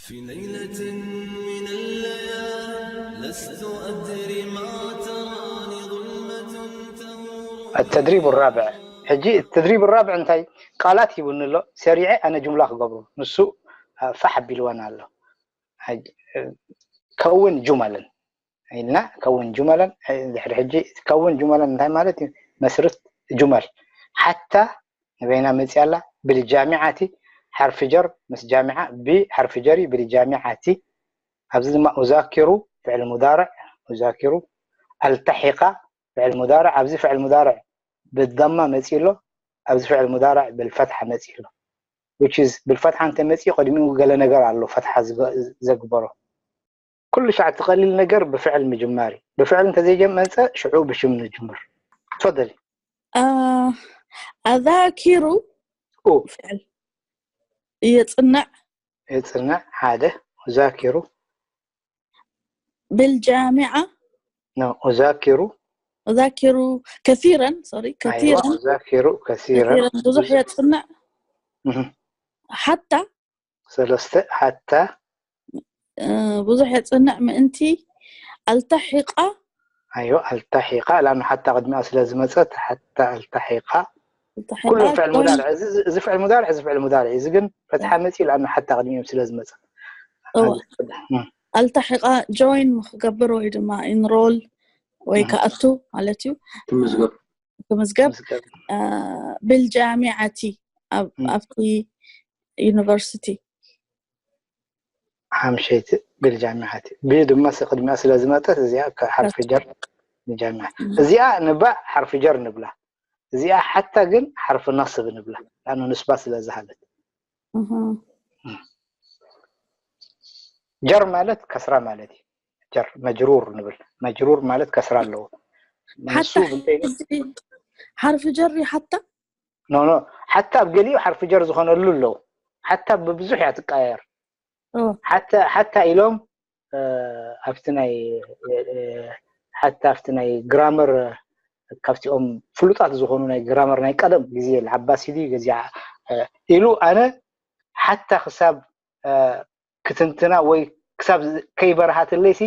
في ليلة من الليالي لست أدري ما تراني ظلمة تمر التدريب الرابع ሕጂ التدريب الرابع እንታይ ቃላት ሂቡኒ ኣሎ ሰሪዐ ኣነ ጁምላ ክገብሩ ንሱ ፋሕ ኣቢልወን ኣሎ ሕጂ ከውን ጁመልን ኢልና ከውን ጁመለን ድሕሪ ሕጂ ከውን ጁመለን እንታይ ማለት እዩ መስርት ጁመል ሓታ ንበይና መፅያ ኣላ ብልጃሚዓቲ ሓርፊ ጀር ምስ ጃሚዓ ብሓርፊ ጀር እዩ ብልጃሚዓቲ ኣብዚ ድማ ኡዛኪሩ ፍዕል ሙዳርዕ ኡዛኪሩ ኣልተሒቃ ፍዕል ሙዳርዕ ኣብዚ ፍዕል ሙዳርዕ ብደማ መፂ ኣሎ ኣብዚ ፍዕል ሙዳርዕ ብልፈትሓ መፂ ኣሎ which is ብልፈትሓ እንተ መፂ ቅድሚኡ ገለ ነገር ኣሎ ፈትሓ ዘግበሮ ኩሉ ሻዕ እቲ ቀሊል ነገር ብፍዕል ምጅማር እዩ ብፍዕል እንተዘይጀመፀ ሽዑ ብሽም ንጅምር ትፈደሊ ኣዛኪሩ ኡ ፍዕል የፅንዕ የፅንዕ ሓደ ኡዛኪሩ ብልጃሚዓ ነው ኡዛኪሩ ዛኪሩ ከሲረን ሶሪ ኣይዋ ከሲረን ኡዛኪሩ ከሲረን ከሲረን ብዙሕ የፅንዕ እህ፣ ሓታ ሰለስተ ሓታ እ፣ ብዙሕ የፅንዕ ምእንቲ ኣልተሒቃ ኣይዋ ኣልተሒቃ ላኑ ሓታ ቅድሚኣ ስለ ዝመፀት ሓታ ኣልተሒቃ ኩሉ ኣልተሒቃ ፍዕል ሙዳርዕ እዚ እዚ ፍዕል ሙዳርዕ እዚ ፍዕል ሙዳርዕ እዚ ግን ፈትሓ መፂ ላኑ ሓታ ቅድሚኦም ስለ ዝመፀ እወ ኣልተሒቃ ጆይን ክገብር ወይ ድማ ኢንሮል ወይ እህ። ክኣቱ ማለት እዩ ትምዝገብ ክምዝገብ ምስገብ እ፣ ብልጃሚዓቲ ኣብ- እም። ኣብቲ ዩኒቨርሲቲ ሓምሸይቲ ብልጃሚዓቲ ብ ድማ ቅድሚኣ ስለ ዝመፀት እዚኣ ሓርፊ ጀር ብጃሚዓ እዚኣ ንባእ ሓርፊ ጀር ንብላ እዚኣ ሓታ ግን ሓርፊ ነስብ ንብላ ላኑ ንስባ ስለ ዝሃለት እህ። ጀር ማለት ከስራ ማለት እዩ ጀር መጅሩር ንብል መጅሩር ማለት ከስራ ኣለዎ ሓታ ንሱ ብንተይ ሕጂ ሓርፊ ጀር ሓታ ኖ ኖ ሓታ ኣብ ገሊኡ ሓርፊ ጀር ዝኾነሉ ኣለዉ ሓታ ብብዙሕ እያ ትቀያየር ኦ፣ ሓታ ሓታ ኢሎም እ፣ ኣብቲ ናይ እ፣ ሓታ ኣብቲ ናይ ግራመር ካብቲኦም ፍሉጣት ዝኾኑ ናይ ግራመር ናይ ቀደም ግዜ ዓባሲዲ ገዚኣ እ፣ ኢሉ ኣነ ሓታ ክሳብ እ፣ ክትንትና ወይ ክሳብ ከይበርሃትለይሲ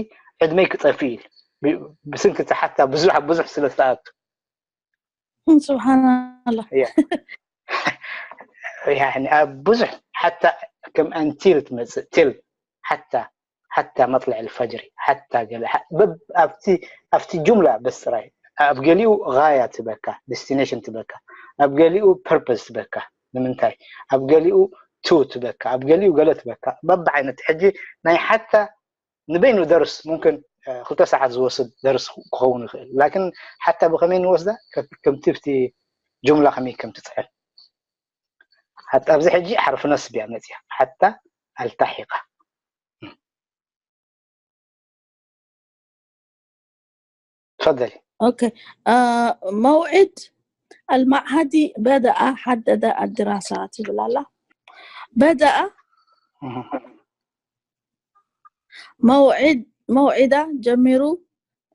ዕድመይ ክጠፍእ ኢል ብ- ብስንኪ እቲ ሓታ ብዙሕ ብዙሕ ስለ ዝተኣቱ ስብሓናላ እያ ያኒ ኣብ ብዙሕ ሓታ ከም ኣንቲል ትመፅእ ትል ሓታ ሓታ መጥልዕ ልፈጅሪ ሓታ ገለ ሓ- በብ- ኣብቲ ኣብቲ ጁምላ በስ ጥራይ ኣብ ገሊኡ ጋያ ትበካ ዴስቲኔሽን ትበካ ኣብ ገሊኡ ፐርፐስ ትበካ ንምንታይ ኣብ ገሊኡ ቱ ትበካ ኣብ ገሊኡ ገለ ትበካ በብ ዓይነት ሕጂ ናይ ሓታ ንበይኑ ደርስ ሙምክን እ፣ ክልተ ሰዓት ዝወስድ ደርስ ክኸውን ይኽእል ላኪን ሓታ ብኸመይ ንወስዳ ከ- ከምቲ ብቲ ጁምላ ከመይ ከም ትፅዕል ሓታ ኣብዚ ሕጂ ሓርፊ ነስብ እያ መፅያ ሓታ ኣልታሒቃ تفضلي ኦኬ እ፣ መውዒድ ኣልማዕሃዲ በደኣ ሓደደ ኣድራሳ ትብል ኣላ በደኣ እህ። መውዒድ መውዒዳ ጀሚሩ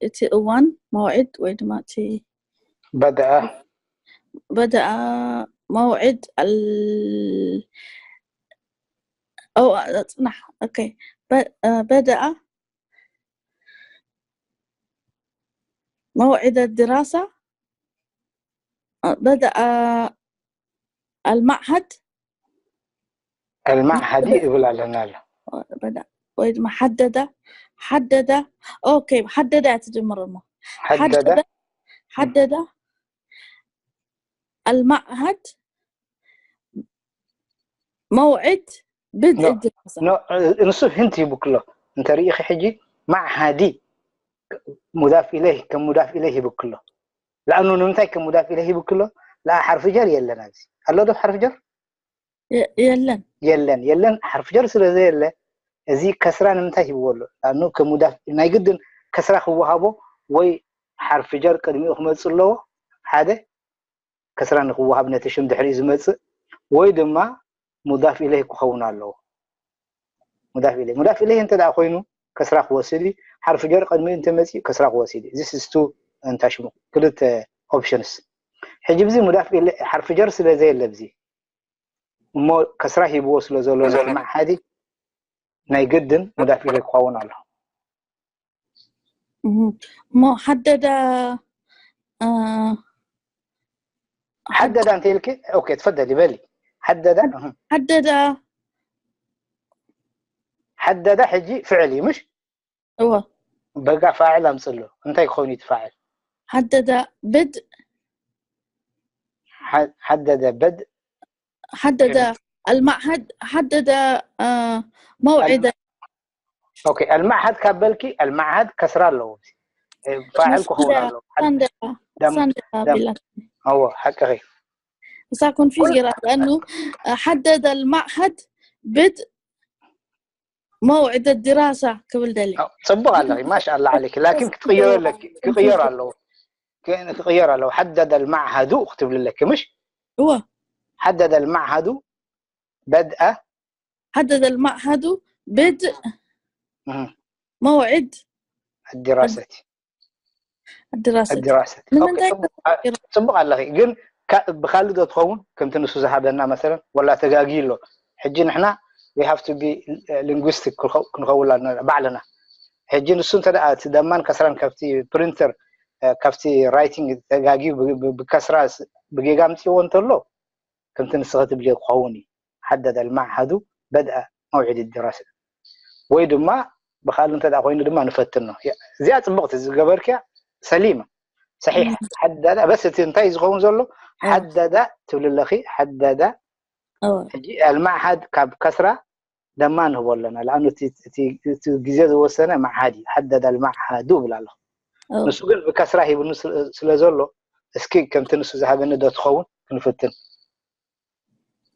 እቲ እዋን መውዒድ ወይ ድማ እቲ بدأ በደኣ መውዒድ ኣል ኦ ጽናሕ ኦኬ በ- እ፣ በደኣ መውዒደ ድራሳ እ፣ በደኣ ኣልማዕሃድ المعهدي ይብል ኣለና ኣሎ በዳ ወይ ድማ ሓደዳ ሓደዳ ኦኬ ሓደዳ እያ ትጅምር እሞ حدد ሓደዳ ሓደዳ ኣልማዕሃድ መውዒድ ብድእ ኖ። ድራሳ ኖ፣ ንሱ ህንት ይብክሎ እንተ ርኢኺ ሕጂ ማዕሃዲ ሙዳፍ ኢለይህ ከም ሙዳፍ ኢለይህ ይብክሎ ለኣኑ ንምንታይ ከም ሙዳፍ ኢለይህ ይብክሎ ለኣ ሓርፊ ጀር የለን ኣብዚ ኣሎ ዶ ሓርፊ ጀር የ- የለን የለን የለን ሓርፊ ጀር ስለ ዘየለ እዚ ከስራ ንምንታይ ሂብዎ ኣሎ ለኣኑ ከም ሙዳፍ ናይ ግድን ከስራ ክወሃቦ ወይ ሓርፊ ጀር ቅድሚኡ ክመፅእ ኣለዎ ሓደ ከስራ ንክወሃብ ነቲ ሽም ድሕሪኡ ዝመፅእ ወይ ድማ ሙዳፍ ኢለይህ ክኸውን ኣለዎ ሙዳፍ ኢለይህ ሙዳፍ ኢለይህ እንተ ደኣ ኮይኑ ከስራ ክወስድ እዩ ሓርፊ ጀር ቅድሚኡ እንተመፅኡ ከስራ ክወስድ እዩ እዚ ስስቱ እንታይ ሽሙ ክልተ options ሕጂ ብዚ ሙዳፍ ኢለ ሓርፊ ጀር ስለ ዘየለ ብዚ እሞ ከስራ ሂብዎ ስለ ዘሎ ነቲ ማዕሃዲ ናይ ግድን ሙዳፍ ኢለይ ክኸውን ኣሎ። እሞ ሓደደ፣ እ፣ ሓደደ እንተ ኢልኪ፣ ኦኬ፣ ትፈደሊ በሊ። ሓደደ፣ እህ። ሓደደ፣ ሓደደ ሕጂ ፍዕል እዩ፣ ምሽ? እወ። በጋ ፋዕል ኣምጽሎ። እንታይ ክኸውን እዩ እቲ ፋዕል? ሓደደ ብድ፣ ሓ-፣ ሓደደ በድ፣ ሓደደ المعهد، ሓደደ፣ እ፣ መውዒደ። ኦኬ፣ المعهد ካብ በልኪ፣ المعهد ከስራ ኣለዎ። እ፣ ፋዕል ክኸውን ኣለዎ። ሳንደ፣ ደም-፣ ሳንደ ደም-፣ ቢላ። እዎ፣ ሓቅኺ። እሳ ኮንፊዝ ገይራ፣ ለኣኑ ሓደደ المعهد ብድ መውዒደ ድራሳ ክብል ደሊ። ኣው፣ ጽቡቕ ኣለኺ፣ ማሻኣላ ዓለይኪ። ላኪን ክትቕይሮ ኣለኪ፣ ክቕየር ኣለዎ። ክ-፣ ክቕየር ኣለዎ። ሓደደ المعهد ክትብሊ ኣለኪ፣ ምሽ? እወ። ሓደደ المعهد በድአ ሓደደ المعهد ብድ እህ፣ መውዒድ ኣዲራሰቲ። ኣድራሰት። ኣድራሰት። ኦኬ፣ ንምንታይ ጽቡቕ፣ አ-፣ ጽቡቕ ኣለኺ። ግን ካ-፣ ብኻልእ ዶ ትኸውን? ከምቲ ንሱ ዝሃበና መሰለን፣ ወላ ተጋጊ ኣሎ። ሕጂ ንሕና we have to be linguistic ክንኸው-፣ ክንኸውን ኣለና ባዕልና። ሕጂ ንሱ እንተ ደኣ እቲ ደማን ከስራን ካብቲ ፕሪንተር፣ እ፣ ካብቲ ራይቲንግ ተጋጊዩ ብ-፣ ብ-፣ ብከስራ ስ-፣ ብጌጋ ኣምጽእዎ እንተሎ፣ ከምቲ ንስኺ ትብልዮ ክኸውን እዩ። ሓደደ المعهد በድአ መውዒድ ድራሰ። ወይ ድማ ብኻልእ እንተ ደኣ ኮይኑ ድማ ንፈትኖ። ያ-፣ እዚኣ ጽቡቕቲ ዝገበርክያ ሰሊማ። ሰሒሕ። ሓደደ፣ በስ እቲ እንታይ ዝኸውን ዘሎ? ሓደደ ትብሊ ኣለኺ፣ ሓደደ። እወ። ሕጂ المعهد ካብ ከስራ ደማ ንህቦ ኣለና። ለኣኑ እቲ፣ እቲ፣ እቲ ግዜ ዝወሰነ معهد እዩ። ሓደደ المعهد እብል ኣለኹ። እወ። ንሱ ግን ብከስራ ሂብኑ ስለ፣ ስለ ዘሎ፣ እስኪ ከምቲ ንሱ ዝሃበኒ ዶ ትኸውን ክንፍትን።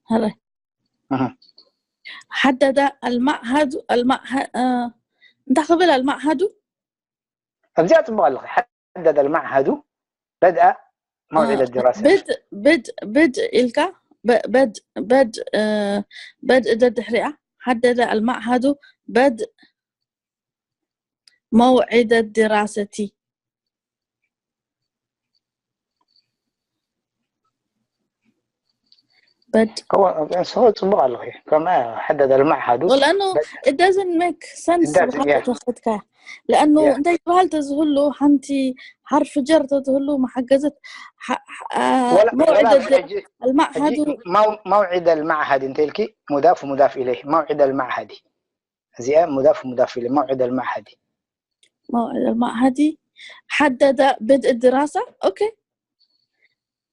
هلا. እህ። ሓደደ المعهد، المعه-، እ፣ እንታይ ክብል المعهد? ኣብዚኣ ጽቡቕ ኣለኺ። ሓደደ المعهد በድአ መውዒደ ድራሰ። ብድ፣ ብድ፣ ብድ ኢልካ፣ በ-፣ በድ፣ በድ፣ እ፣ በድ እደ ድሕሪኣ። ሓደደ المعهد በድ መውዒደ ድራሰቲ። በድ እወ፣ ንስኺ ጽቡቕ ኣለኺ። ከምኣ ሓደደ المعهد ولأنه it doesn't make sense It doesn't, ብኻልእ yeah. ተኸድካ። ለኣኑ Yeah. እንታይ ዝበሃል ተዝህሉ ሓንቲ ሓርፊ ጀር ተዝህሉ መሓገዘት ሓ-፣ ሓ-፣ ኣ፣ ወላ፣ መውዒደ ወላ ድ-፣ ሕጂ፣ المعهد ሕጂ መው-፣ መውዒደ المعهد እንተ ኢልኪ ሙዳፍ ሙዳፍ ኢለይ መውዒደ المعهد። እዚኣ ሙዳፍ ሙዳፍ ኢለይ መውዒደ المعهد። መውዒደ المعهد ሓደደ ብድእ ድራሳ። ኦኬ።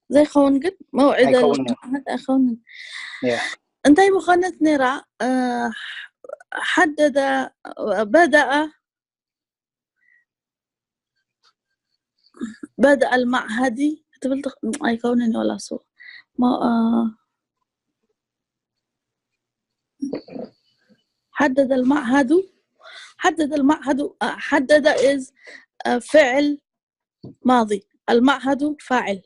ዘይኸውን ግን መውዒደ ኣይከውንን። المعهد ኣይኸውንን። ያ። እንታይ ምኾነት ነይራ? እ፣ ሓደደ በደኣ በደኣ المعهد ትብል ትኽ-፣ ኣይከውንን እዩ ወላ እሱ። ሞ-፣ እ፣ ሓደደ المعهد፣ ሓደደ المعهد፣ እ፣ ሓደደ is፣ እ፣ ፍዕል ማዲ፣ المعهد ፋዕል።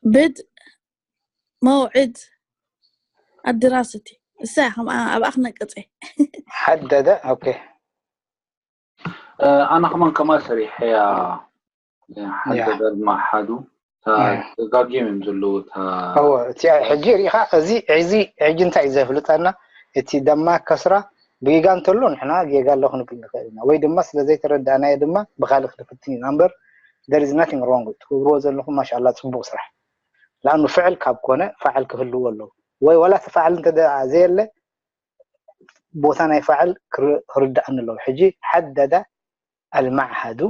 ብድእ መውዕድ ኣድራሰቲ። እሳ ከም ኣብኣ ክነቅጸ። ሓደደ፣ ኦኬ። ኣነ ከማን ከማ ሰሪሐያ ሓደደ المعهد ተጋጊም እዮም ዘለዉ። እዎ፣ እቲ ሕጂ ሪኢኻ፣ እዚ፣ እዚ ሕጂ እንታይ እዩ ዘፍልጠና? እቲ ደማ ከስራ ብጌጋ እንተሎ ንሕና ጌጋ ኣሎ ክንብል ንኽእል ኢና፣ ወይ ድማ ስለ ዘይተረዳእናዮ ድማ ብኻልእ ክንፍትን ኢና እምበር፣ there is nothing wrong። ትገብርዎ ዘለኹም ማሻኣላ ጽቡቕ ስራሕ። ለኣኑ ፍዕል ካብ ኮነ ፋዕል ክህልዎ ኣለዎ። ወይ ዋላ እቲ ፋዕል እንተ ደኣ ዘየለ፣ ቦታ ናይ ፋዕል ክር-፣ ክርድኣኒ ኣለዎ። ሕጂ ሓደደ المعهد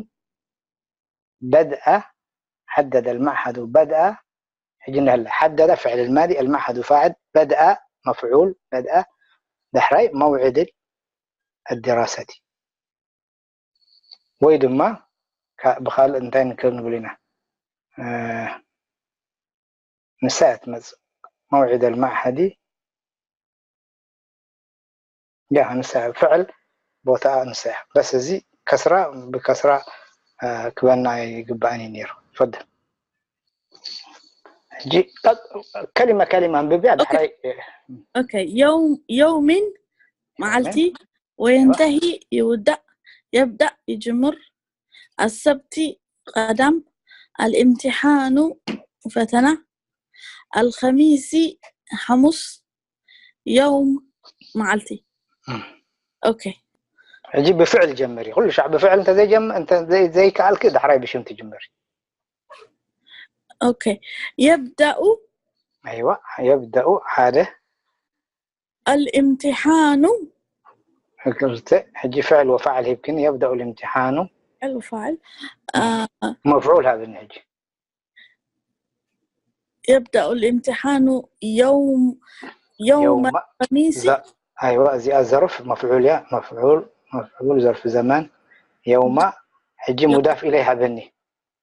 بدأ، حدد المعهد بدأ، ሕጂ እንዳ ሓደደ ፍዕል الماضي، المعهد فاعل، بدأ مفعول، بدأ ዳሕራይ موعد الدراسة። ወይ ድማ ካ-፣ ብኻልእ እንታይ ንክእል ንብል ኢና? እ፣ ንሳ እያ ትመጽእ። موعد المعهد ያ ንሳ ፍዕል ቦታኣ ንሳ እያ። በስ እዚ ከስራ ብከስራ፣ እ፣ ክበና ኣይግባእን እዩ ነይሩ። ፈድል። ሕጂ ቀ-፣ ከሊማ ከሊማ ኣንብብያ፣ ዳሕራይ፣ እ፣ ኦኬ። የውም፣ የውሚን መዓልቲ፣ ወየንተሂ ይውዳእ፣ የብዳእ ይጅምር፣ ኣሰብቲ ቀዳም፣ ኣልእምቲሓኑ ፈተና፣ ኣልኸሚሲ ሓሙስ፣ የውም መዓልቲ እም። ኦኬ ሕጂ ብፍዕል ጀምሪ። ኩሉ ሻዕ ብፍዕል እንተ ዘይጀም እንተ ዘይ- ዘይከኣልኪ ዳሕራይ ብሽም ትጅምሪ። ኦኬ يبدأ ኣይዋ የብደኡ ሓደ الامتحان ክልተ። ሕጂ ፍዕል ወፋዕል ሂብክን። የብደኡ ልምትሓኑ الفعل آه መፍዑል ሃብኒ። ሕጂ يبدأ الامتحان يوم يوم يوم الخميس ዛ- ኣይዋ እዚኣ ዘርፍ መፍዑል እያ። መፍዑል መፍዑል ዘርፍ ዘመን የውማ። ሕጂ ሙዳፍ ኢለይ ሃበኒ።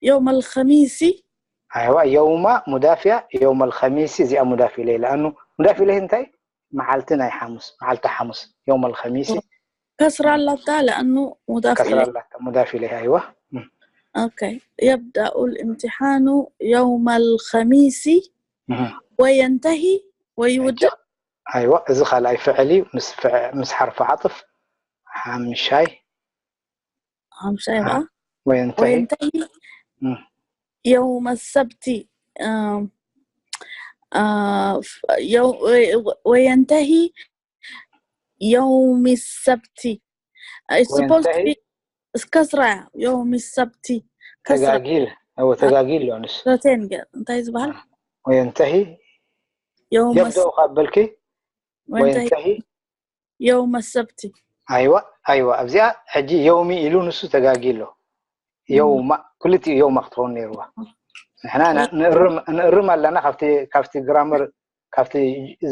يوم الخميس ኣይዋ የውማ ሙዳፍ እያ። የውም الخميس እዚኣ ሙዳፍ ኢለይ ለኣኑ ሙዳፍ ኢለይ እንታይ መዓልቲ ናይ ሓሙስ መዓልቲ ሓሙስ የውም الخميس كسرة لا لأنه مضاف ከስራ إليه ኣላታ ሙዳፍ ኢለይ ኣይዋ እም፣ أوكي يبدأ الامتحان يوم الخميس እም። وينتهي ويودع ኣይዋ እዚ ካልኣይ ፍዕል እዩ ምስ ፍዕ- ምስ ሓርፊ ዓጥፍ ሓምሻይ خمسة بقى وينتهي وينتهي እም፣ يوم السبت آم، آه، ف- يو- وينتهي يوم السبت It's supposed to وينتهي be كسرة يوم السبت كسرة ተጋጊል እዎ ተጋጊል ኣሎ ንሱ كسرتين قال. انت عايز بحر وينتهي يوم يبدأ ካብ በልኪ وينتهي وينتهي يوم السبت ኣይዋ ኣይዋ ኣብዚኣ ሕጂ የውሚ ኢሉ ንሱ ተጋጊ ኣሎ። የውማ ክልቲኡ የውማ ክትኸውን ነይርዋ። ንሕና ና- ንእርም ንእርም ኣለና ካብቲ ካብቲ ግራመር ካብቲ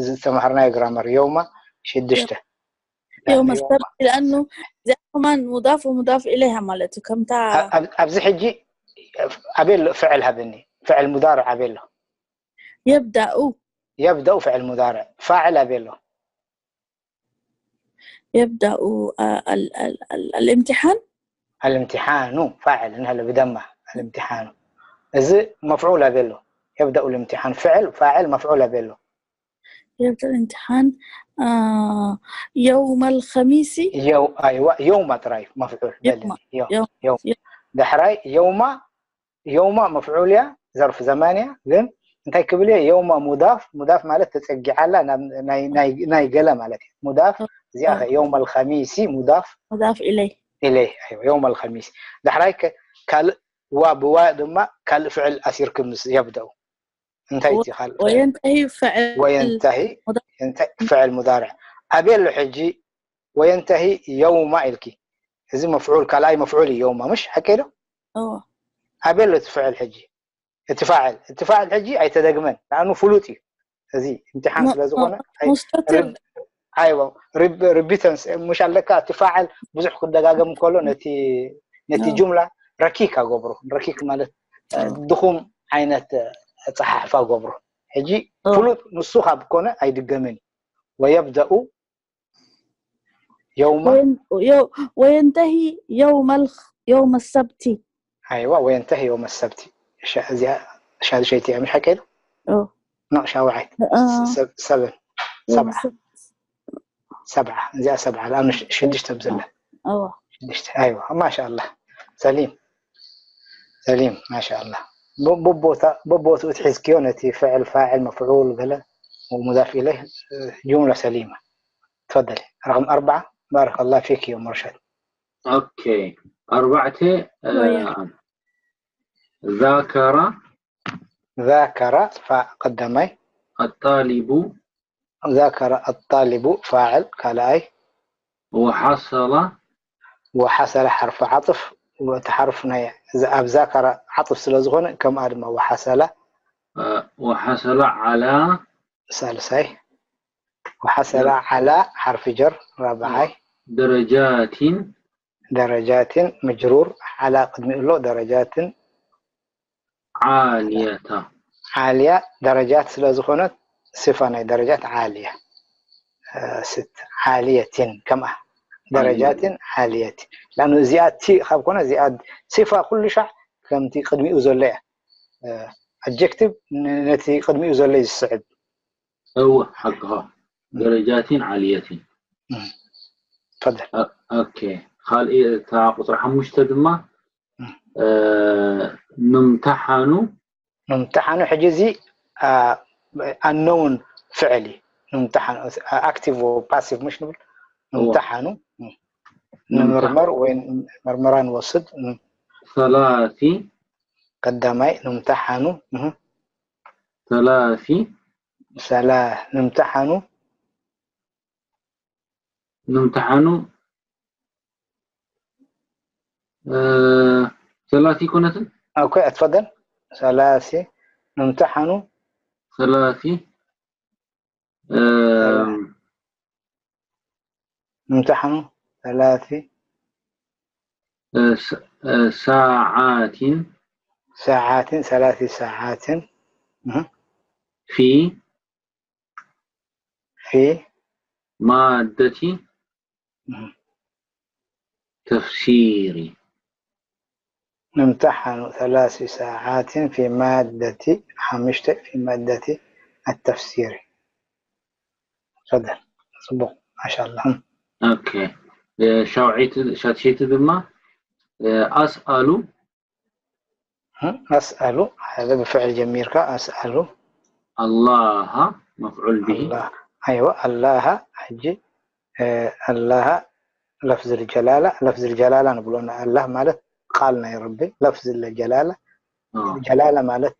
ዝተማሃርናዮ ግራመር የውማ ሽዱሽተ يوم የውማ- السبت لأنه زي كمان مضاف ومضاف إليها مالته كم تا ኣብ- ኣብዚ ሕጂ ኣበይ ኣሎ ፍዕል ሃበኒ። ፍዕል ሙዳርዕ ኣበይ ኣሎ? يبدأ የብደኡ ፍዕል ሙዳርዕ ፋዕል ኣበይ ኣሎ? يبدأ آه، ال- ال- ال- الامتحان الامتحان ፋዕል እንሃለ ብደማ الامتحان እዚ መፍዑል ኣበይ ኣሎ? የብደኡ الامتحان ፍዕል ፋዕል መፍዑል ኣበይ ኣሎ? يبدأ الامتحان آه يوم الخميس የው ኣይዋ የውማ ጥራይ መፍዑል በልኒ። የው- يوم የው- ዳሕራይ የውማ የውማ መፍዑል እያ ዘርፍ ዘማን እያ። ግን እንታይ ክብል እየ የውማ ሙዳፍ ሙዳፍ ማለት ተፀጊዓላ ናብ ናይ- ናይ- ናይ ገለ ማለት እዩ። ሙዳፍ እዚኣ ኸ የውም الخميس ሙዳፍ مضاف إليه ኢለይ ኣይዋ የውም الخميس ዳሕራይ ከ- ካልእ ዋ ብዋ ድማ ካልእ ፍዕል ኣሲርክ ምስ የብደኡ እንታይ እቲ ካልእ ፍዕል? وينتهي فعل وينتهي مضاف እንታይ ፍዕል ሙዳርዕ ኣበይ ኣሎ ሕጂ? وينتهي የውማ ኢልኪ እዚ መፍዑል ካልኣይ መፍዑል እዩ የውማ ምሽ ሓቀይ ዶ? أوه ኣበይ ኣሎ እቲ ፍዕል ሕጂ? እቲ ፋዕል እቲ ፋዕል ሕጂ ኣይተደግመን ንኣኑ ፍሉጥ እዩ። እዚ እምትሓን م- ስለ ዝኾነ م- مستتر ኣይዋ ሪቢተንስ ምሽ ኣለካ እቲ ፋዕል ብዙሕ ክደጋገም ከሎ ነቲ ነቲ ኖ። ጁምላ ረኪክ ኣገብሮ። ረኪክ ማለት እ፣ ኖ። ድኹም ዓይነት እ፣ ኣፀሓሕፋ ገብሮ። ሕጂ ኖ። ፍሉጥ ንሱ ካብ ኮነ ኣይድገምን እዩ። ወየብደኡ የውማ وين- يو- وينتهي يوم الخ يوم السبت ኣይዋ ወየንተህ የውመ ሰብቲ። ሻ- እዚኣ ሻዱሸይቲ እያ ምሽ ሓቀይ ዶ? أوه ኖ ሻውዓይ آه ሰብ- ሰብን يوم ሰብዓ السبت ሰብዓ እዚኣ ሰብዓ ለኣኑ ሽ- ሽዱሽተ ብዘለ أوه ሽዱሽተ ኣይዋ ማሻ ኣላህ ሰሊም ሰሊም ማሻ ኣላህ። ብ- ብቦታ ብቦትኡ ትሒዝክዮ ነቲ ፍዕል ፋዕል መፍዑል ገለ ሙዳፍ ኢለይ ጁምላ ሰሊማ። تفضلي رقم أربعة بارك الله فيك يا مرشد. ኦኬ ኣርባዕተ እ፣ ወያ። ذاكر ذاكر ፋ ቀዳማይ الطالب ذاكر الطالب ፋዕል ካልኣይ وحصل وحصل ሓርፊ ዓጥፍ እቲ ሓርፍ ናይ እዚ ኣብ ذاكر ዓጥፍ ስለ ዝኾነ ከምኣ ድማ وحصل እ፣ وحصل على ሳልሳይ وحصل على ሓርፊ ጀር ራብዓይ درجات درجات مجرور على ቅድሚኡ ኣሎ درجات عالية ዓልያ ደረጃት ስለ ዝኾነት ስፋ ናይ ደረጃት ዓልያ እ፣ ስት ዓልየትን ከምኣ ደረጃትን ዓልየትን ለኣኑ እዚኣ ቲ ካብ ኮነ እዚኣ ስፋ ኩሉ ሻዕ ከምቲ ቅድሚኡ ዘሎ እያ ኣጀክቲቭ ነቲ ቅድሚኡ ዘሎ እዩ ዝስዕብ እወ ሓቅኻ درجات عالية ፈደል ኦኬ ካልእ እታ ቁፅሪ ሓሙሽተ ድማ እ፣ ንምተሓኑ ንምተሓኑ ሕጂ እዚ ኣነውን ፍዕል እዩ ንምተሓኑ፣ ኣክቲቭ ወፓሲቭ ምሽ ንብል? ንምተሓኑ ንምርመር ወይ መርመራ ንወስድ። ثلاث ቀዳማይ ንምተሓኑ ثلاث ሰላ ንምተሓኑ ንምተሓኑ ثلاث ይኮነትን ኦኬ ኣትፈደል ሰላሲ ንምተሓኑ ثلاث ንምተሓኑ ሰላሲ ساعات ساعات ثلاث ساعات في في مادة تفسير نمتحن ثلاث ساعات في مادة ሓሙሽተ في مادة التفسير تفضل ጽቡቕ ማሻ ኣላ ኦኬ ሻውዒት ሻትሸይቲ ድማ ኣስኣሉ ኣስኣሉ ሓደ ብፍዕል ጀሚርካ ኣስኣሉ ኣላሃ መፍዑል ብሂ ኣይወ ኣላሃ ሕጂ ኣላሃ ለፍዝ ልጀላላ ለፍዝ ልጀላላ ንብሎ ንኣላህ ማለት ቃል ናይ ረቢ ለፍዝ ልጀላላ ጀላላ ማለት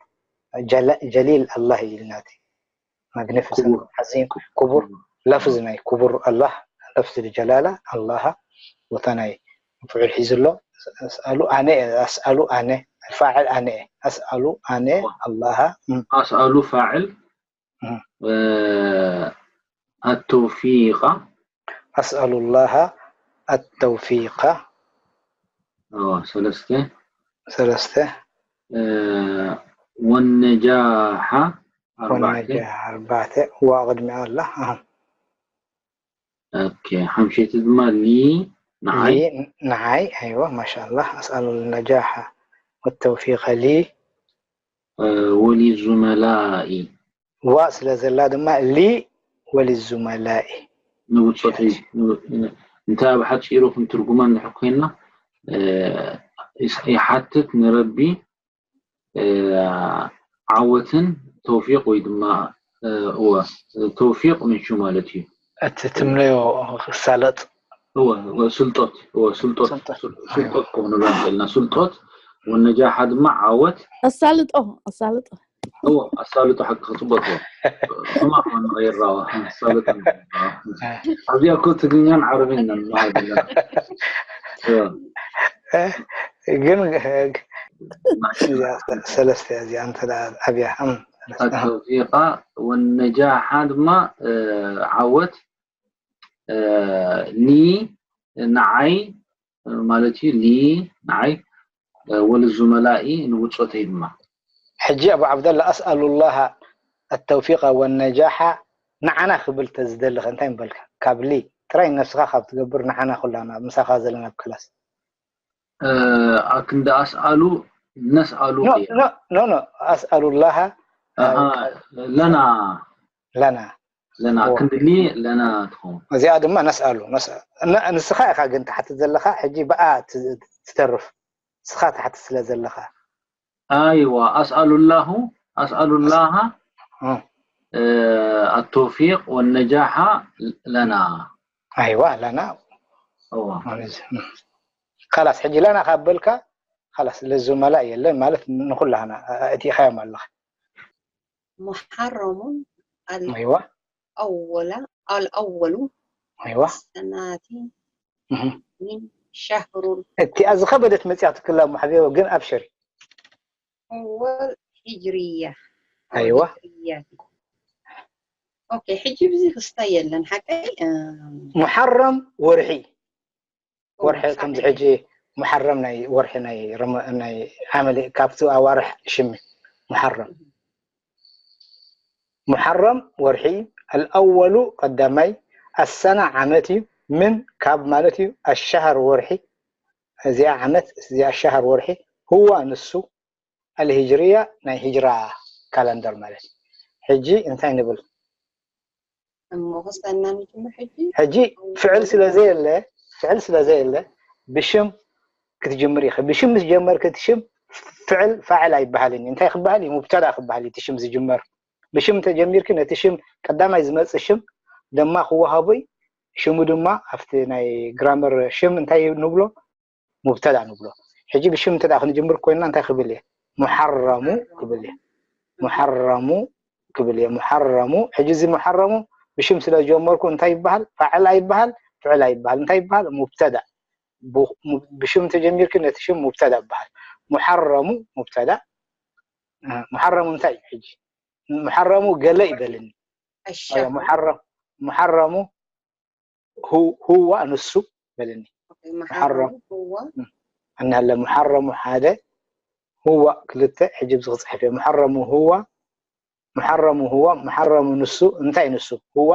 ጀሊል ኣላህ እዩ ኢልናቲ ማግኒፊሰንት ዓዚም ክቡር ለፍዝ ናይ ክቡር ኣላህ ለፍዝ ልጀላላ ኣላሃ ቦታ ናይ ፍዑል ሒዙ ኣሎ ኣስኣሉ ኣነ ኣስኣሉ ኣነ ፋዕል ኣነ ኣስኣሉ ኣነ ኣላሃ ኣስኣሉ ፋዕል ኣተውፊቃ ኣስኣሉ ላሃ ኣተውፊቃ ሰለስተ ሰለስተ ወነጃሓ ወነጃ ኣርባዕተ ዋ ቅድሚኣ ኣላ ሓምሸይቲ ድማ ሊ ንዓይ ንዓይ ኣይዋ ማሻ ኣላ ኣስኣሉ ነጃሓ ወተውፊቀ ሊ ወሊዙመላኢ ዋ ስለ ዘላ ድማ ሊ ወሊዙመላኢ ንውፀተይ እንታይ ኣብ ሓፂሩ ክንትርጉማ እንድሕር ኮይና ይሓትት ንረቢ ዓወትን ተውፊቅ ወይ ድማ እወ ተውፊቅ ምቹ ማለት እዩ እቲ ትምነዮ ክሳለጥ እወ ስልጦት እወ ስልጦት ስልጦት ክኾኑ ንኽእልና ስልጦት ወነጃሓ ድማ ዓወት ኣሳልጦ ኣሳልጦ እወ ኣሳልጦ ሓቂ ክፅበጦ ሕማቅ ንቀይራዋ ኣሳልጦ ኣብዚኣ እኮ ትግርኛን ዓረብን ኢና ንመሃር ዘለና ግን ሰለስተ እዚኣ እንተ ኣብያ ተውፊቃ ወነጃሓ ድማ ዓወት ሊ ንዓይ ማለት እዩ ሊ ንዓይ ወልዙመላኢ ንውፆተይ ድማ ሕጂ ኣቡ ዓብደላ ኣስኣሉ ላሃ ኣተውፊቀ ወነጃሓ ንዓና ክብል ተዝደልኸ እንታይ ምበልካ ካብ ሊ ጥራይ ነብስኻ ካብ ትገብር ንዓና ኩላና ምሳኻ ዘለና ኣብ ክላስ ኣክንዲ ኣስኣሉ ነስኣሉ ኖ ኖ ኣስኣሉ ላሃ ለና ለና ለና ክንድሊ ለና ትኸውን እዚኣ ድማ ነስኣሉ ንስኻ ኢኻ ግን ትሓትት ዘለኻ ሕጂ ብኣ ትተርፍ ንስኻ ትሓትት ስለ ዘለኻ ኣይዋ ኣስኣሉ ላሁ ኣስኣሉ ላሃ ኣተውፊቅ ወነጃሓ ለና ኣይዋ ለና ካላስ ሕጂ ለና ካብ በልካ ካላስ ለዙመላ የለን ማለት ንኩላህና እቲኢኻዮም ኣለኻ محرم أيوة الأول الأول أيوة سنة مهم. من شهر እቲኣ ዝኸበደት መፅያትክላ ሙሓቢሮ ግን ኣብሽሪ أول هجرية أيوة هجرية. أوكي حجي بزي خستا يلن حقي آم، ሙሓረም ወርሒ ወርሒ ከምዚ ሕጂ ሙሓረም ናይ ወርሒ ናይ ረመ- ናይ ዓመል ካብቲ ኣዋርሕ ሽሚ ሙሓረም ሙሓረም ወርሒ الأول ቀዳማይ السنة ዓመት እዩ ምን ካብ ማለት እዩ الشهر ወርሒ እዚኣ ዓመት እዚኣ الشهر ወርሒ هو ንሱ الهجرية ናይ ሂጅራ ካለንደር ማለት እዩ ሕጂ እንታይ ንብል እሞ ክስታና ንጅምር ሕጂ ሕጂ ፍዕል ስለ ዘየለ ፍዕል ስለ ዘየለ ብሽም ክትጅምር ኢኸ ብሽም ምስ ጀመርክ እቲ ሽም ፍዕል ፋዕል ኣይበሃልን እዩ እንታይ ክበሃል እዩ ሙብተዳ ክበሃል እዩ እቲ ሽም ዝጅመር ብሽም ተጀሚርኪ ነቲ ሽም ቀዳማይ ዝመጽእ ሽም ደማ ክወሃቦ እዩ። ሽሙ ድማ ኣብቲ ናይ ግራመር ሽም እንታይ ንብሎ? ሙብተዳ ንብሎ። ሕጂ ብሽም እንተ ደኣ ክንጅምር ኮይንና እንታይ ክብል እየ? ሙሓረሙ ክብል እየ። ሙሓረሙ ክብል እየ። ሙሓረሙ። ሕጂ እዚ ሙሓረሙ ብሽም ስለ ዝጀመርኩ እንታይ ይበሃል? ፋዕል ኣይበሃል፣ ፍዕል ኣይበሃል። እንታይ ይበሃል? ሙብተዳ። ብ-፣ ሙ-፣ ብሽም ተጀሚርኪ ነቲ ሽም ሙብተዳ ይበሃል። ሙሓረሙ ሙብተዳ። እ፣ ሙሓረሙ እንታይ እዩ ሕጂ? ሙሓረሙ ገለ ይበልኒ። ኣያ፣ الشهر። ሙሓረ-፣ ሙሓረሙ ሁ-፣ ሁዋ ንሱ በልኒ። ኦኬ፣ ሙሓረሙ ሙሓረሙ። ሁዋ። እም፣ እናለ ሙሓረሙ ሓደ፣ ሁዋ ክልተ፣ ሕጂ ብዚ ክጽሕፍ እየ። ሙሓረሙ ሁዋ፣ ሙሓረሙ ሁዋ፣ ሙሓረሙ ንሱ፣ እንታይ ንሱ? ሁዋ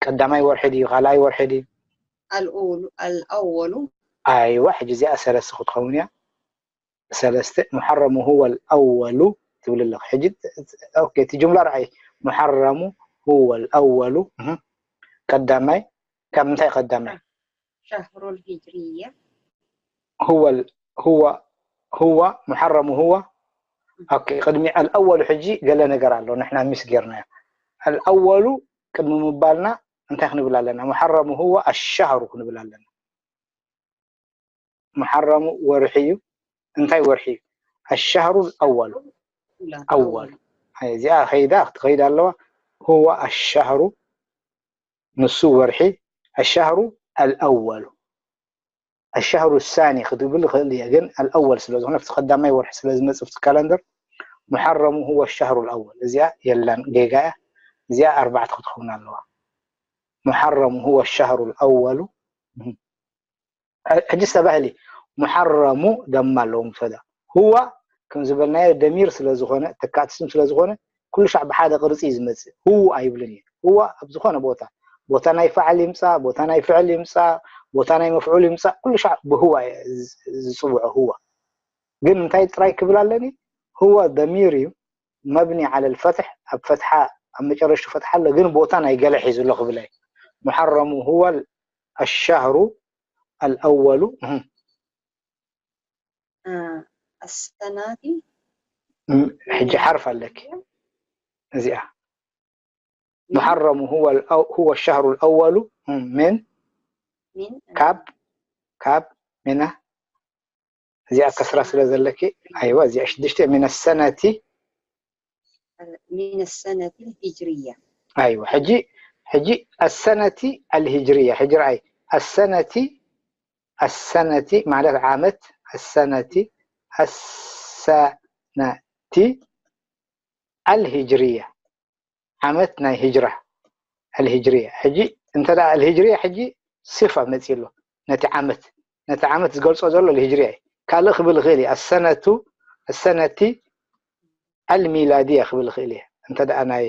ቀዳማይ ወርሒ ድዩ፣ ካልኣይ ወርሒ ድዩ? الأول، الأول። ኣይዋ፣ ሕጂ እዚኣ ሰለስተ ክትኸውን እያ። ሰለስተ፣ ሙሓረሙ ሁወ ኣልኣወሉ ትብል ኣለኺ። ሕጂ፣ ኦኬ፣ እቲ ጅምላ ረኣይ። ሙሓረሙ ሁወ ኣልኣወሉ፣ እህ፣ ቀዳማይ፣ ካብ ምንታይ ቀዳማይ? شهر الهجرية። ሁወ ال-፣ ሁወ፣ ሁወ፣ ሙሓረሙ ሁወ። ኦኬ፣ ቅድሚ ኣልኣወሉ ሕጂ ገለ ነገር ኣሎ፣ ንሕና ሚስ ጌርናዮ። ኣልኣወሉ ቅድሚ ምባልና እንታይ ክንብል ኣለና? ሙሓረሙ ሁወ ኣሻህሩ ክንብል ኣለና። ሙሓረሙ ወርሒ እዩ። እንታይ ወርሒ እዩ? ኣሻህሩ ኣወሉ። لا، ኣወሉ። ኣይ፣ እዚኣ ኸይዳ ክትኸይድ ኣለዋ። ሁወ ኣሻህሩ፣ ንሱ ወርሒ፣ ኣሻህሩ ኣልኣወሉ። ኣሻህሩ ሳኒ ክትብል ይኽእል እየ፣ ግን ኣልኣወል ስለ ዝኾነ፣ ኣብቲ ቀዳማይ ወርሒ ስለ ዝመጽእ፣ ኣብቲ ካለንደር፣ ሙሓረሙ ሁወ ኣሻህሩ ኣልኣወል። እዚኣ የላን፣ ጌጋ እያ። እዚኣ ኣርባዕተ ክትኸውን ኣለዋ። ሙሓረሙ ሁወ ኣሻህሩ ኣልኣወሉ። ሕጂ ዝተባህሊ ሙሓረሙ ደማ ኣለዎ ሙብተዳ። ሁዋ ከም ዝበልናዮ ደሚር ስለ ዝኾነ፣ ተካእቲ ስም ስለ ዝኾነ፣ ኩሉ ሻዕ ብሓደ ቅርጺ እዩ ዝመጽእ። ሁው ኣይብልን እዩ። ሁዋ ኣብ ዝኾነ ቦታ፣ ቦታ ናይ ፋዕል ይምጻእ፣ ቦታ ናይ ፍዕል ይምጻእ፣ ቦታ ናይ መፍዑል ይምጻእ፣ ኩሉ ሻዕ ብሁዋ እዩ ዝ-፣ ዝጽውዖ ሁዋ። ግን እንታይ ጥራይ ክብል ኣለኒ? ሁወ ደሚር እዩ፣ መብኒ ዓለ ልፈትሕ፣ ኣብ ፈትሓ፣ ኣብ መጨረሽቱ ፈትሓ ኣሎ፣ ግን ቦታ ናይ ገለ ሒዙ ኣሎ ክብል እየ። ሙሓረሙ ሁወ ኣሻህሩ ኣልኣወሉ። እህ። አ፣ ኣሰናቲ። እም፣ ሕጂ ሓርፍ ኣለኪ። እዚኣ። ምን? ሙሓረሙ ሁወ ኣልኣው-፣ ሁወ ሸህሩ ኣልኣወሉ። እም፣ ምን? ምን? ካብ፣ ካብ፣ ሚና። እዚኣ ከስራ ሰና። ስለ ዘለኪ፣ ኣይዋ፣ እዚኣ ሽዱሽተ ሚነ ሰነቲ። ሚነ ሰነቲ ልሂጅርያ። ኣይዋ፣ ሕጂ፣ ሕጂ ኣሰነቲ ኣልሂጅርያ። ሕጂ ረኣይ፣ ኣሰነቲ፣ ኣሰነቲ ማለት ዓመት፣ ኣሰነቲ፣ ኣሰነቲ ኣልሂጅርያ። ዓመት ናይ ሂጅራ፣ ኣልሂጅርያ። ሕጂ እንተ ደኣ ኣልሂጅርያ፣ ሕጂ ሲፋ መጺኡ ኣሎ። ነቲ ዓመት፣ ነቲ ዓመት ዝገልጾ ዘሎ ኣልሂጅርያ እዩ። ካልእ ክብል ይኽእል እዩ። ኣሰነቱ፣ ኣሰነቲ ኣልሚላድያ ክብል ይኽእል እየ። እንተ ደኣ ናይ፣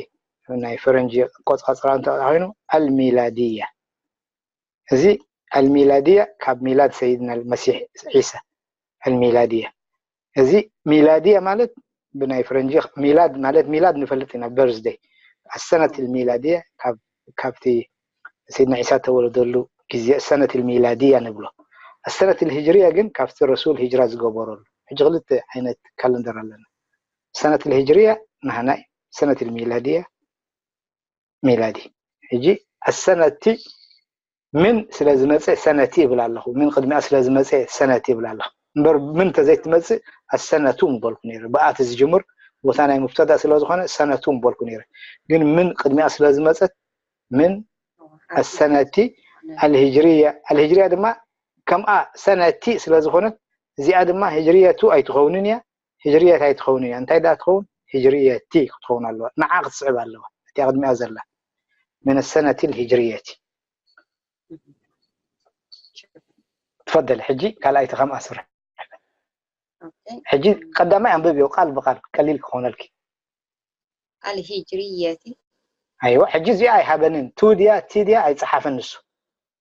ናይ ፈረንጂ ኣቆጻጽራ እንተ ደኣ ኮይኑ፣ ኣልሚላድያ። እዚ ኣልሚላድያ ካብ ሚላድ ሰይድና መሲሕ ዒሳ፣ ኣልሚላድያ። እዚ ሚላድያ ማለት ብናይ ፈረንጂ ሚላድ ማለት፣ ሚላድ ንፈልጥ ኢና፣ በርዝደይ። ኣሰነት ልሚላድያ ካብ፣ ካብቲ ሰይድና ዒሳ ተወለደሉ ግዜ ኣሰነት ልሚላድያ ንብሎ። ኣሰነት ልሂጅርያ ግን ካብቲ ረሱል ሂጅራ ዝገበረሉ። ሕጂ ክልተ ዓይነት ካለንደር ኣለና። ሰነት ልሂጅርያ ናህና እዩ፣ ሰነት ልሚላድያ ሚላዲ። ሕጂ ኣሰነቲ ምን ስለ ዝመጸ ሰነቲ ይብል ኣለኹ። ምን ቅድሚኣ ስለ ዝመጸ ሰነቲ ይብል ኣለኹ። እምበር ምን ተዘይትመጽእ ኣሰነቱ ምበልኩ ነይረ። ብኣቲ ዝጅምር ቦታ ናይ ሙብተዳ ስለ ዝኾነ ሰነቱ ምበልኩ ነይረ። ግን ምን ቅድሚኣ ስለ ዝመጸት ምን ኣሰነቲ ኣልሂጅርያ፣ ኣልሂጅርያ ድማ ከምኣ ሰነቲ ስለ ዝኾነት እዚኣ ድማ ሂጅርየቱ ኣይትኸውንን እያ። ሂጅርየት ኣይትኸውን እያ። እንታይ ደኣ ትኸውን? ሂጅርየቲ ክትኸውን ኣለዋ። ንዓ ክትስዕብ ኣለዋ። እቲኣ ቅድሚኣ ዘላ። ምን ሰነቲ ልሂጅርየቲ። ትፈደል፣ ሕጂ ካልኣይቲ ከምኣ ስርሕ። ኦኬ። ሕጂ ቀዳማይ ኣንብብዮ ቃል ብቃል ቀሊል ክኾነልኪ። ኣልሂጅርየቲ። ኣይዋ፣ ሕጂ እዚኣ ኣይሃበንን። ቱ ድያ፣ ቲ ድያ ኣይጸሓፈን ንሱ።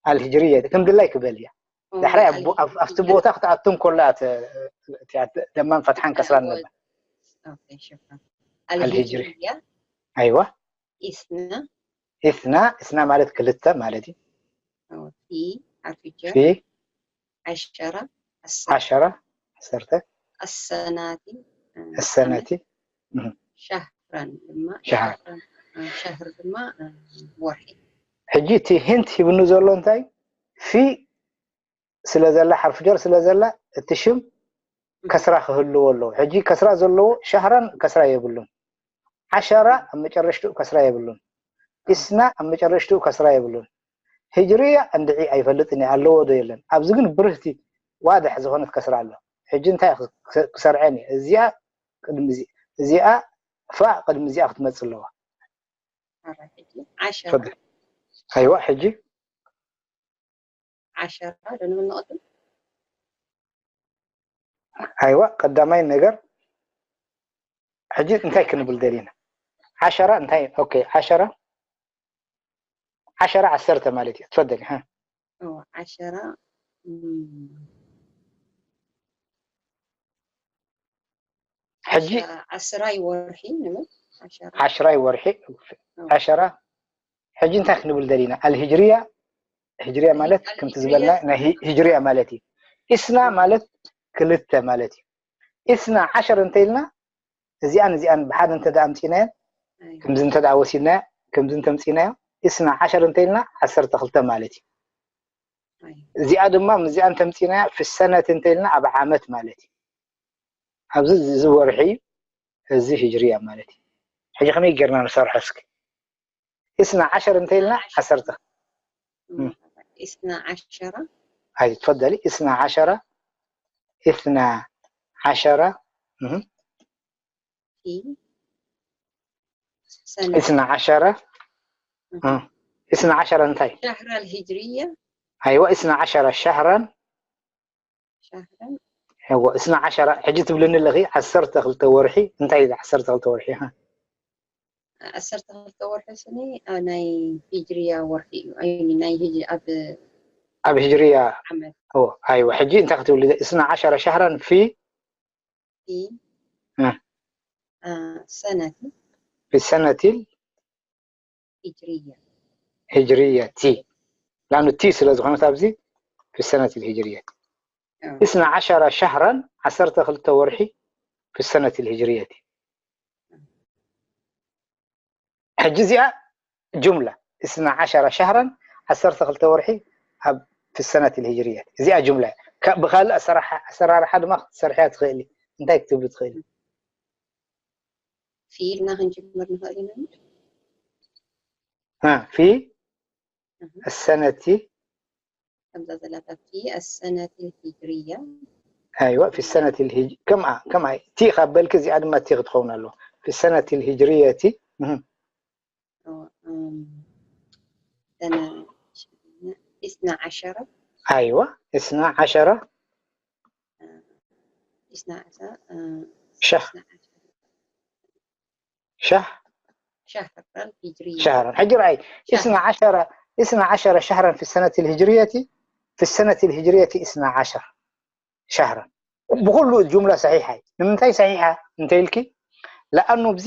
ኣልሂጅርየቲ። ከም ድላይ ክበል እያ። ኦ፣ ዳሕራይ ኣብ፣ ኣብ፣ ኣብቲ ኣልሂጅርየቲ። ቦታ ክትኣቱ እንከላ እያ ተ-፣ እቲኣ ደማን ፈትሓን ከስራን ኣይዋ። ነበር። ኦኬ፣ ሽክራን። ኣልሂጅሪ። ኣልሂጅርያ። ኣይዋ። ኢስና። ኢስና፣ ኢስና ማለት ክልተ ማለት እዩ። ኦ፣ ፊ፣ ሓርፊ ጀር። ፊ። ዓሸራ፣ ዓሰርተ። ዓሸራ፣ ዓሰርተ። ኣሰናቲ፣ እ፣ ኣሰናቲ። ዓመት። እህ። ሻህ-፣ ሸህራን ድማ ሸህራን። ሸህር ድማ ወርሒ። ሕጂ እቲ ሂንት ሂብኑ ዘሎ እንታይ ፊ ስለ ዘላ ሓርፍ ጀር ስለ ዘላ እቲ ሽም ከስራ ክህልዎ ኣለዎ። ሕጂ ከስራ ዘለዎ ሸህራን ከስራ የብሉን። ዓሸራ ኣብ መጨረሽትኡ ከስራ የብሉን። ኢስና ኣብ መጨረሽትኡ ከስራ የብሉን። ህጅርያ እንድዒ ኣይፈልጥን እየ ኣለዎ ዶ የለን። ኣብዚ ግን ብርህቲ ዋድሕ ዝኾነት ከስራ ኣሎ። ሕጂ እንታይ ክሰርዐን እየ? እዚኣ ቅድሚ እዚኣ ፋእ ቅድሚ እዚኣ ክትመጽእ ኣለዋ። ሕጂ ዓሸራ ኣይዋ ሕጂ ዓሸራ ዶ ንብል ንቐድም? ኣይዋ ቀዳማይ ነገር ሕጂ እንታይ ክንብል ደሊና? ዓሸራ እንታይ ኦኬ ዓሸራ ዓሸራ ዓሰርተ ማለት እዩ። ትፈደሊ ሃ እዎ ዓሸራ እም፣ ሕጂ ዓሸራ- ዓስራይ ወርሒ ንብል ዓሸራ ዓሽራይ ወርሒ ዓሸራ ሕጂ እንታይ ክንብል ደሊና? ኣልሂጅርያ ህጅርያ ማለት ኣልሂጅርያ። ከምቲ ዝበልና ናይ ሂ- ሂጅርያ ማለት እዩ። ኢስና ማለት ክልተ ማለት እዩ። ኢስና ዓሸር እንተኢልና እዚኣን እዚኣን ብሓደ እንተ ደኣ ኣምፂናየን ኣይ፣ ከምዚ እንተ ደኣ ወሲድናዮ ከምዚ እንተምፂናዮ ኢስና ዓሸር እንተኢልና ዓሰርተ ክልተ ማለት እዩ። ኣይ፣ እዚኣ ድማ ምስዚኣ እንተምፂናያ ፍሰነት እንተኢልና ኣብ ዓመት ማለት እዩ። ኣብዚ እዚ ወርሒ እዚ ህጅርያ ማለት እዩ። ሕጂ ከመይ ጌርና ንሰርሖ እስኪ? ኢስና ዓሸር እንተኢልና ዓሰርተ እም፣ ኢስና ዓሸራ هاي تفضلي اثنا عشر اثنا عشر مهم. ፊ ሰነ اثنا عشر مم. اثنا عشر انتهي ሸህራ ልሂጅርያ ايوه اثنا عشر شهرا ሸህረን ايوه اثنا عشر حجي تبلن لغي عشرة خلت ورحي انتهي عشرة خلت ورحي ها ዓሰርተ ክልተ ወርሒ ስኒ ኣብ ናይ ሂጅርያ ወርሒ እዩ። ኣይ፣ ናይ ሂጅ ኣብ اب هجريه ዓመት هو ايوه حجي انت تولد اثنا عشر شهرا في ፊ እ። አ፣ ሰነት في السنه ሂጅርያ الهجريه لانه تي ስለዝኾነት ኣብዚ في السنه الهجريه اه. اثنا عشر شهرا عشرة خلت ورحي في السنه الهجريه ሕጂ እዚኣ ጁምላ اثنا عشر شهرا عشرة خلت ورحي ኣብ في السنه الهجريه እዚኣ ጁምላ እያ። ካ- ብኻልእ ኣሰራርሓ ኣሰራርሓ ድማ ክትሰርሕያ ትኽእሊ። እንታይ ክትብሉ ትኽእሊ? ፊ ኢልና ክንጅምር ንኽእል ኢና። ها في السنه ከምዛ ዘላታ ፊ السنة الهجرية ايوه في السنه الهج كما كما تي ካብ በልኪ እዚኣ ድማ ቲ ክትኸውን ኣለዋ في السنه الهجريه مهم. أو، أم، سنة اثنا عشر ايوه اثنا عشر اثنا عشر آه، شهر اثنا عشر شهر شهرا هجريا شهرا حجر اي شهر. اثنا عشر اثنا عشر شهرا في السنه الهجريه في السنه الهجريه اثنا عشر شهرا ብኩሉ ጁምላ ሰሒሓ እዩ። ንምንታይ ሰሒሓ እንተ ኢልኪ ለኣኑ ብዚ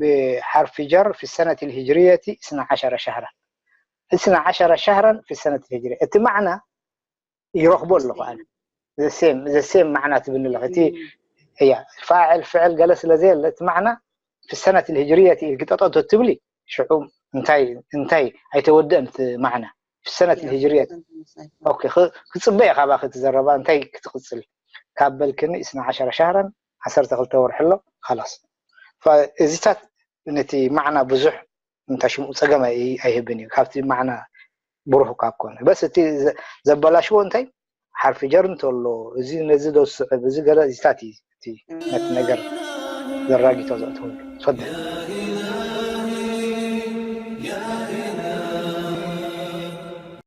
ብሓርፊ ጀር في السنة الهجرية اثنا عشر شهرا اثنا عشر شهرا في السنة الهجرية እቲ ማዕና ይረኽቦ ኣለኹ ኣነ ዘሴም ዘሴም ማዕና ትብኒ ኣለኹ እቲ እያ ፋዕል ፍዕል ገለ ስለ ዘየለ እቲ ማዕና في السنة الهجرية ኢልኪ ጠጠቶ ትብሊ ሽዑ እንታይ እንታይ ኣይተወደአን እቲ ማዕና في السنة الهجرية ኦኬ ክፅበየ ካባኺ ትዘረባ እንታይ ክትቕፅል ካብ በልክኒ اثنا عشر شهرا ዓሰርተ ክልተ ወርሒ ኣሎ خلاص እዚታት ነቲ ማዕና ብዙሕ እንታይ ሽሙ ፀገም ኣይህብን እዩ ካብቲ ማዕና ብሩህ ካብ ኮነ በስ እቲ ዘበላሽዎ እንታይ ሓርፊ ጀር እንተሎ እዚ ነዚ ዶ ዝስዕብ እዚ ገለ እዚታት እዩ እቲ ነቲ ነገር ዘራጊቶ ዘእትወሉ ፈደ